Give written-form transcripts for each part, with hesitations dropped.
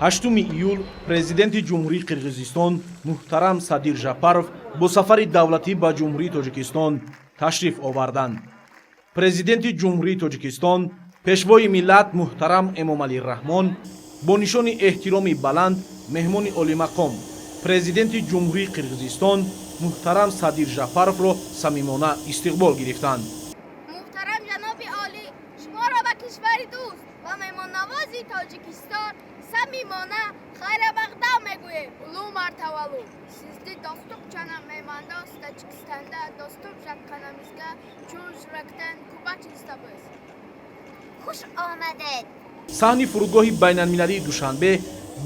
8 июл Президенти Ҷумҳурии Қирғизистон муҳтарам Садир Жапаров бо сафари давлатӣ ба Ҷумҳурии Тоҷикистон ташриф оварданд. Президенти Ҷумҳурии Тоҷикистон, Пешвои миллат муҳтарам Эмомалӣ Раҳмон бо нишони эҳтироми баланд меҳмони олимақом, Президенти Ҷумҳурии Қирғизистон муҳтарам Садир Жапаровро самимона истиқбол гирифтанд. Муҳтарам ҷаноби олӣ, шуморо ба кишвари дӯст ва меҳмоннавози Тоҷикистон самимона хайрамақдам мегӯем. Улуу мартабалуу, сизди достук жана меймандос Тажикстанда доступ жатканыбызга чын жүрөктөн кубанычтабыз. Хуш омадед! Саҳни фурудгоҳи байналмилалии Душанбе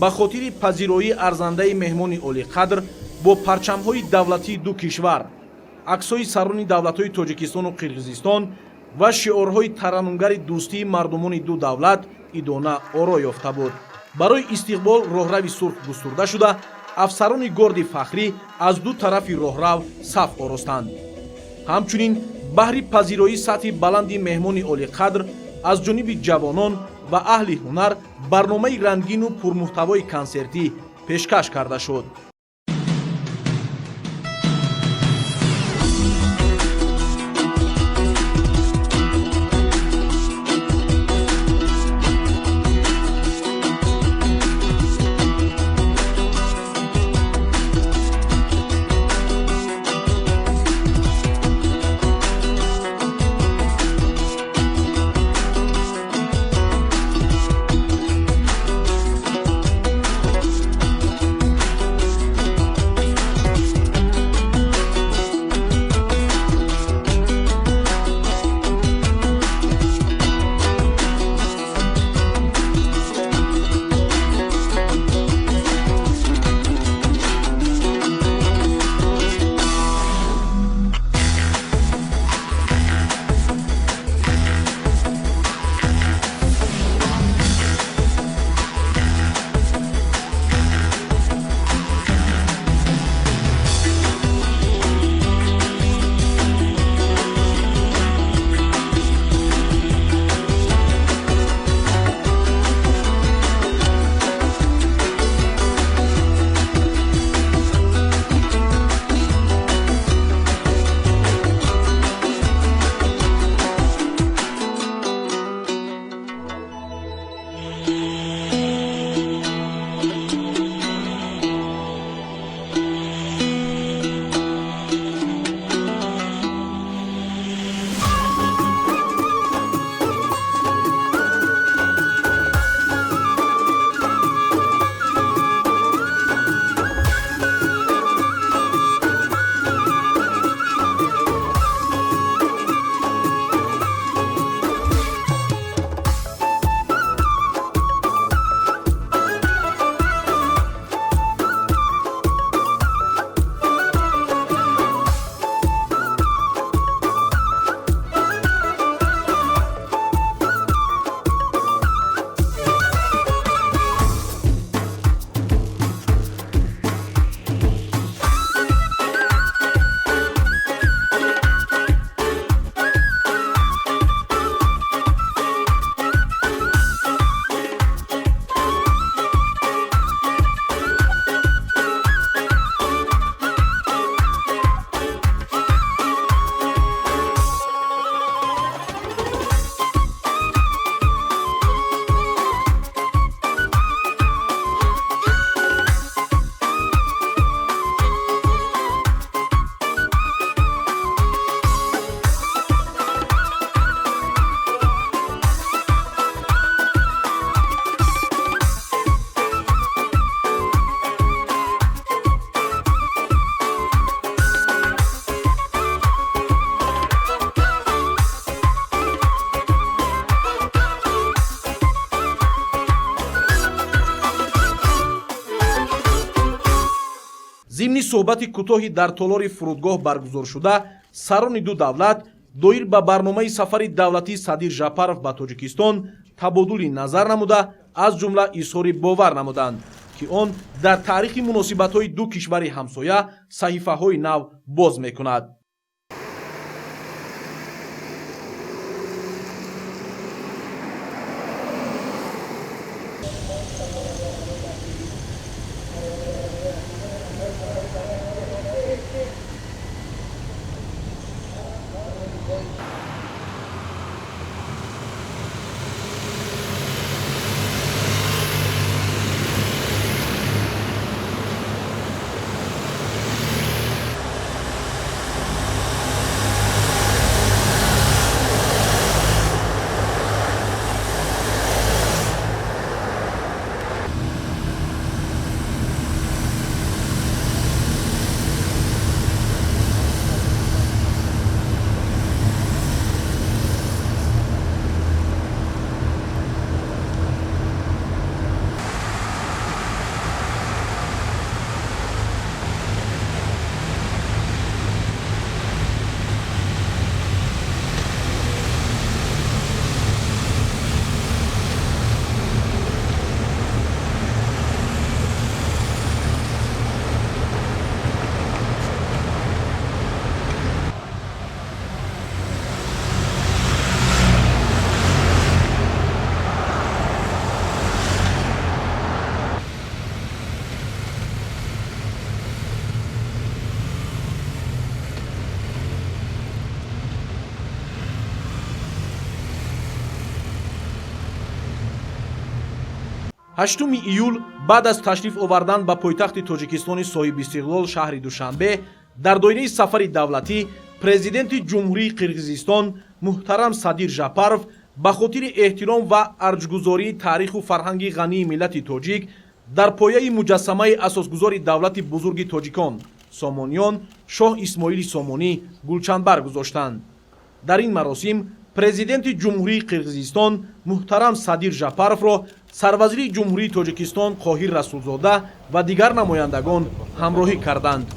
ба хотири пазироии арзандаи меҳмони олиқадр бо парчамҳои давлатии ду кишвар, аксҳои сарони давлатҳои Тоҷикистону Қирғизистон ва шиорҳои тараннумгари дӯстии мардумони ду давлат идона оро ёфта буд. Барои истиқбол роҳрави сурх густурда шуда, афсарони горди фахрӣ аз ду тарафи роҳрав саф оростанд. Ҳамчунин баҳри пазироии сатҳи баланди меҳмони олиқадр аз ҷониби ҷавонон ва аҳли ҳунар барномаи рангину пурмуҳтавои консертӣ пешкаш карда шуд. Зимни суҳбати кӯтоҳи дар толори фурудгоҳ баргузоршуда, сарони ду давлат доир ба барномаи сафари давлатии Садир Жапаров ба Тоҷикистон табодули назар намуда, аз ҷумла изҳори бовар намуданд, ки он дар таърихи муносибатҳои ду кишвари ҳамсоя саҳифаҳои нав боз мекунад. 8 июл баъд аз ташриф овардан ба пойтахти Тоҷикистони соҳибистиқлол шаҳри Душанбе дар доираи сафари давлатӣ президенти Ҷумҳурии Қирғизистон муҳтарам Садир Жапаров ба хотири эҳтиром ва арҷгузории таъриху фарҳанги ғании миллати тоҷик дар пояи муҷассамаи асосгузори давлати бузурги тоҷикон Сомониён шоҳ Исмоили Сомонӣ гулчанбар гузоштанд. Дар ин маросим президенти Ҷумҳурии Қирғизистон муҳтарам Садир Жапаровро сарвазири Ҷумҳурии Тоҷикистон Қоҳир Расулзода ва дигар намояндагон ҳамроҳӣ карданд.